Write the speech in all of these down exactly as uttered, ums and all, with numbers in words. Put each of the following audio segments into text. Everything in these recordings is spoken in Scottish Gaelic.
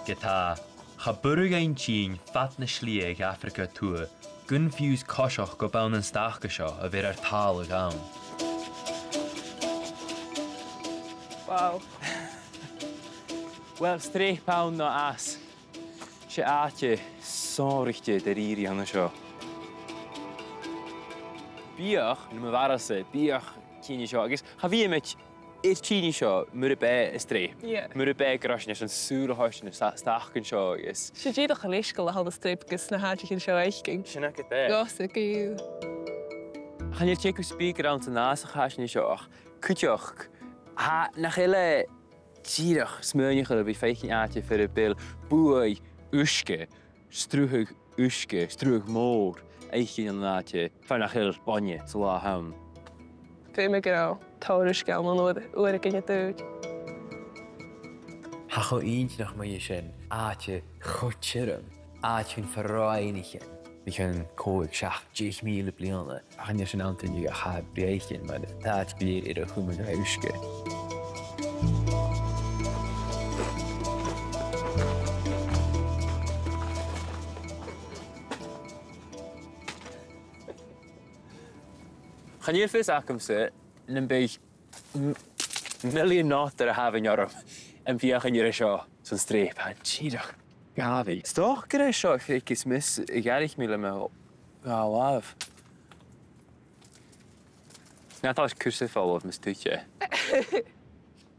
Ge-tà, cha b' urrainn dhuinn tighinn fad na slighe aig Afraga a Tuath gun fiù 's coiseachd gu bonn an stacain seo a bheir ar tàladh ann. Wow. Uill, streap ann no às. 'S e àite sònraichte dha-rìribh a th' ann an seo. Bidh, nam bheachd-sa, bidh tìde an seo, agus cha bhiomaid air tìde an seo mura b' e an streap. Yeah. Mura b' e gun robh sinn airson sùil a thoirt air na sta-, stacain seo agus... 'S e dìreach an leisgeul a th' ann an streap agus na h-àiteachan seo fhaicinn. Sin agad e. Gus a ghiù. Chan eil teagamh spìogair anns an fhàsach a tha sinn an seo ach cuideachd, tha, nach eil e dìreach smaoineachail a bhith a' faicinn àite far a bheil buaidh uisge, sruthadh uisge, sruthadh mòr, fhaicinn ann an àite far nach eil bainne san latha an-diugh. Feumaidh gun robh tòrr uisge ann an uair, uair a' ghineadh dubh. Tha e cho inntinneach mu dheidhinn sin, àite cho tioram, àite chun far-aithnichean, bho chionn còig, seachd, deich mìle bliadhna. Ach chan eil sin ann an-diugh ach tha e brèagha mar àite gu bheil air a chumail le uisge. Chan eil fios agamsa nam biodh m-, million not air a thabhann orm am feuchainn air a seo san streap. Tha e dìreach gàbhaidh. 'S dòcha gur e seo a' chreig as miosa a dh'fhairich mi le mo dhà làmh. Nach tèid cùrsa falamh mus tuit e.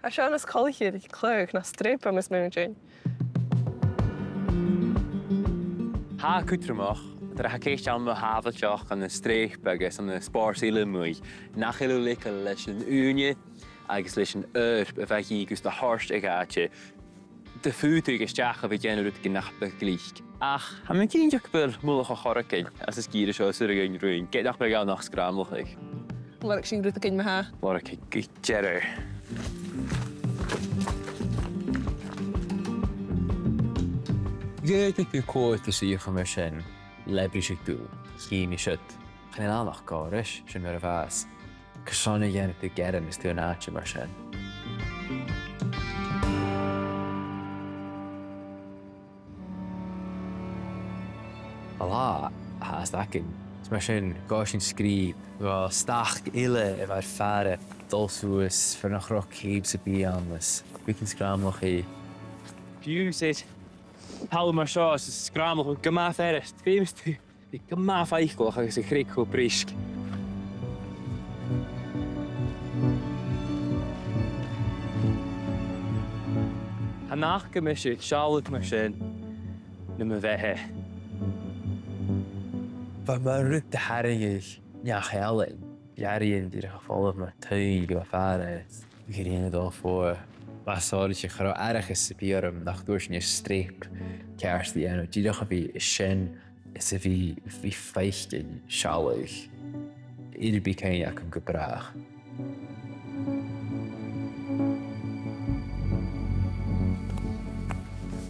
Tha seo nas coltaiche ri clach na streap, tha mi a' smaoineachadh. Tha e cudromach, nuair a tha ceist ann mu shàbhailteachd ann an streap agus ann an spòrs eile a-muigh, nach eil thu leigeil leis an ùine agus leis an oidhirp a bhitheas gus do thoirt a dh'àite do phutadh a-steach a bhith a' dèanamh rudeigin nach bi glic. Ach tha mi cinnteach gu bheil mullach a' chorragan às an sgìre seo a' sireadh dhuinn, ged nach bi e ach sgràmlachadh. Lorg sinn rudeigin ma-thà. Lorg gu dearbh. Ged a bhiodh còir dhut suidheachadh mar sin, le briseadh-dubh, chì mi siud. Chan eil ann ach còir ris, sin mar a bhitheas. Carson a dhèanadh tu gearan is tu an àite mar sin? An latha a th' againn. Is mar sin, gabhaidh sinn sgrìob gu stac eile a bha air fàire, dol suas far nach robh ceum sam bith ann, is beagan sgràmlachaidh. Fiù 's air talamh mar seo, is sgràmlach gu math furasta. Feumaidh tu bhith gu math faiceallach agus a' chreag cho brisk. Chan fhaca mise sealladh mar sin nam bheatha. Bha e mar rud a tharraingeadh neach-ealain, earrainn dìreach a' falbh mar tuill gu fàire. Gu dearbh, a' dol fodha. Bha e sònraichte, cha robh aithreachas sam bith orm nach d' fhuair sinn air streap ceart a dhèanamh. Dìreach a bhith an sin is a bhith, bhith a' faicinn sealladh. Iad a bhith a' cuimhneachadh gu bràth.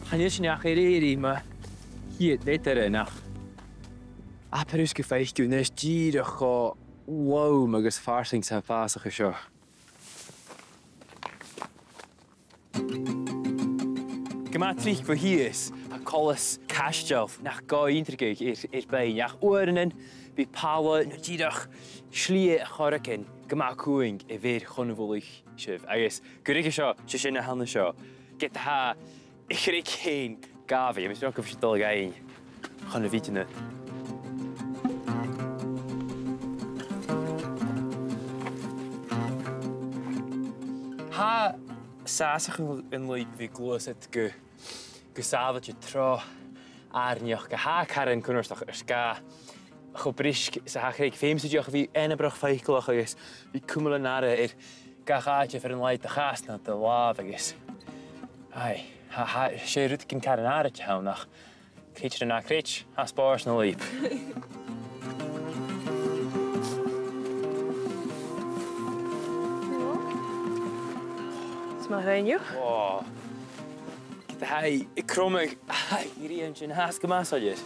Chan eil sinn ach air èirigh mu chiad leathair, ach abair thusa gu faicinn a-nis dìreach cho lom agus farsaing 's a tha am fàsach seo. Gu math tric bho shìos, tha coltas caisteal nach gabh ionnsachadh air, air bith, ach uaireannan bidh palla no dìreach slighe a' chorragan gu math cumhang a bheir chun a' mhullaich sibh. Agus gu ruige seo, 's e sin a th' ann an seo. Ged a tha a' chreag fhèin gàbhaidh, tha mi a' smaoineachadh gum bi sinn a' dol a dh'fhaighinn chun a' bhìdean. Tha sàsachadh an lùib a bhith a' gluasad gu, gu sàbhailte tro àrainneachd a tha caran cunnartach air sgàth cho brisk 's a tha a' chreag. Feumaidh tu dìreach a bhith anabarrach faiceallach agus a bhith a' cumail an aire air gach àite far an làimh do chas no do làmh agus, aye, tha, tha, 's e rudeigin caran àraid a th' ann, ach creid no na creid, tha e spòrs na lùib. Is math a rinn thu. Ò. Ged a tha i a' cromadh, tha i a' ruith an sin fhathast gu math soilleir.